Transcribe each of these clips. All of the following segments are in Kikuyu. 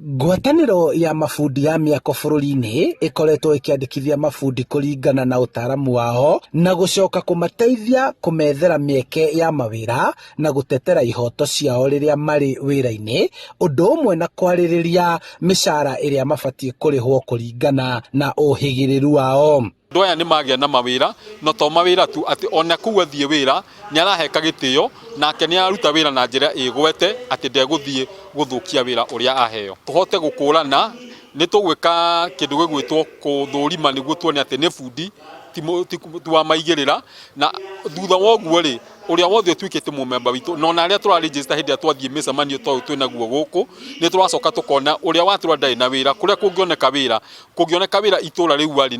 Ngwatanĩro ya mabundi ya mĩako bũrũri-inĩ ĩkoretwo ĩkĩandĩkithia mabundi kũringana na ũtaaramu wao na gũcoka kũmateithia kũmethera mĩeke ya mawĩra na gũtetera ihoto ciao rĩrĩa marĩ wĩra-inĩ, ũndũ ũmwe na kwarĩrĩria mĩcara ĩrĩa mabatiĩ kũrĩhwo kũringana na ũhĩgĩrĩru wao. Andũ aya nĩ magĩa na mawĩra, no to mawĩra tu, atĩ ona kũu athiĩ wĩra nĩ araheka gĩtĩo, nake nĩ araruta wĩra na njĩra ĩgwete atĩ ndegũthiĩ gũthũkia wĩra ũrĩa aheo. Tũhote gũkũrana nĩ tũgwĩka kĩndũ gĩgwĩtwo kũthũrima nĩguo tuone atĩ nĩ bundi ti wa maigĩrĩra, na thutha wa ũguo rĩ, ũrĩa wothe ũtuĩkĩte mũmemba witũ na ona arĩa tũra register hĩndĩ ĩrĩa twathiĩ mĩcemanio ta ũyũ twĩnaguo gũkũ, nĩ tũracoka tũkona ũrĩa watũra ndarĩ na wĩra, kũrĩa kũngĩoneka wĩra, kũngĩoneka wĩra itũra rĩu arĩ,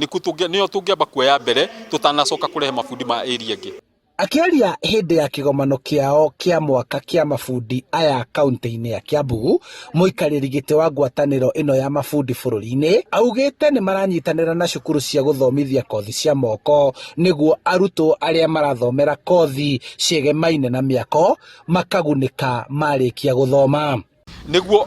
nĩyo tũngĩamba kuoya mbere tũtanacoka kũrehe mabundi ma area ĩngĩ. Akĩaria hĩndĩ ya kĩgomano kĩao kĩa mwaka kĩa mabundi aya kaunti-inĩ ya Kiambu, mũikarĩri gĩtĩ wa ngwatanĩro ĩno ya mabundi bũrũri-inĩ augĩte nĩ maranyitanĩra na cukuru cia gũthomithia kothi cia moko nĩguo arutwo arĩa marathomera kothi ciegemaine na mĩako makagunĩka marĩkia gũthoma. Nĩguo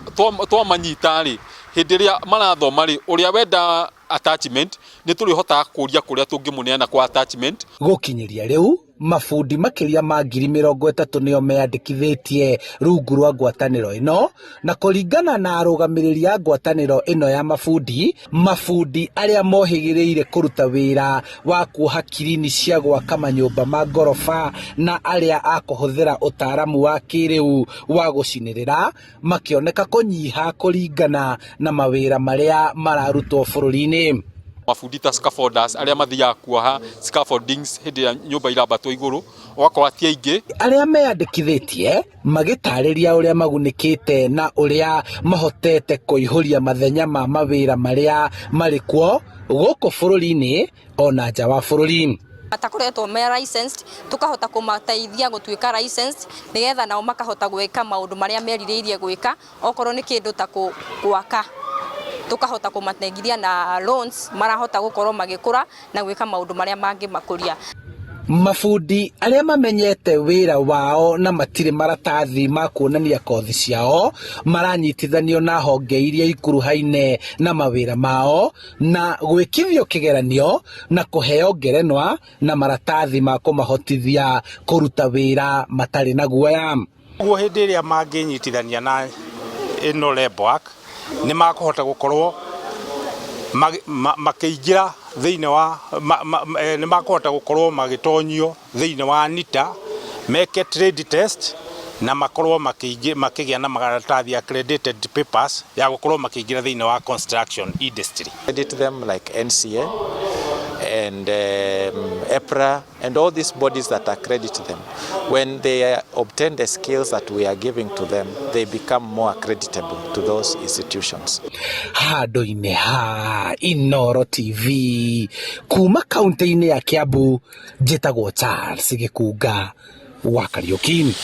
twamanyita rĩ, hĩndĩ ĩrĩa marathoma rĩ, ũrĩa wenda attachment nĩ tũrĩhotaga kũria kũrĩa tũngĩmũneana kwa attachment. Gũkinyĩria rĩu, mabundi makĩria ma 30,000 nĩo meyandĩkithĩtie rungu rwa ngwatanĩro ĩno, na kũringana na arũgamĩrĩri a ngwatanĩro ĩno ya mabundi, mabundi arĩa mohĩgĩrĩire kũruta wĩra wa kuoha kirini cia gwaka manyũmba ma ngoroba na arĩa a kũhũthĩra ũtaaramu wa kĩrĩu wa gũcinĩrĩra makĩoneka kũnyiha kũringana na mawĩra marĩa mararutwo bũrũri-inĩ. Mabundi ta scaffolders arĩa mathiaga kuoha scaffoldings hĩndĩ ĩrĩa nyũmba irambatwo igũrũ, ũgakora ti aingĩ. Arĩa meyandĩkithĩtie magĩtarĩria ũrĩa magunĩkĩte na ũrĩa mahotete kũihũria mathenya ma mawĩra marĩa marĩ kuo gũkũ bũrũri-inĩ ona nja wa bũrũri. Matakoretwo me licensed, tukahota kũmateithia gũtuĩka licensed nĩgetha nao makahota gwĩka maũndũ marĩa merirĩirie gwĩka, okorwo nĩ kĩndũ ta gwaka, tukahota kũmateithia na loans, marahota gũkorwo magĩkũra na gwĩka maũndũ marĩa mangĩmakũria. Mabundi arĩa mamenyete wĩra wao na matirĩ maratathi ma kuonania kothi ciao maranyitithanio na honge iria ikuruhaine na mawĩra mao na gwĩkithio kĩgeranio na kũheo ngerenwa na maratathi ma kũmahotithia kũruta wĩra matarĩ na guoya. Ũguo hĩndĩ ĩrĩa mangĩnyitithania na ĩno LEBWAC nĩ makũhota gũkorwo makĩingĩra thĩinĩ wa, nĩ makũhota gũkorwo magĩtonyio thĩinĩ wa NITA, meke trade test na makorwo makĩgĩa na maratathi accredited papers ya gũkorwo makĩingĩra thĩinĩ wa construction industry. Credit them like NCA and EPRA and all these bodies that accredit them. When they obtain the skills that we are giving to them, they become more accreditable to those institutions. Handũ-inĩ ha Inooro TV kuma kaunti-inĩ ya Kiambu, njĩtagwo Charles Gĩkunga wa Kariũki.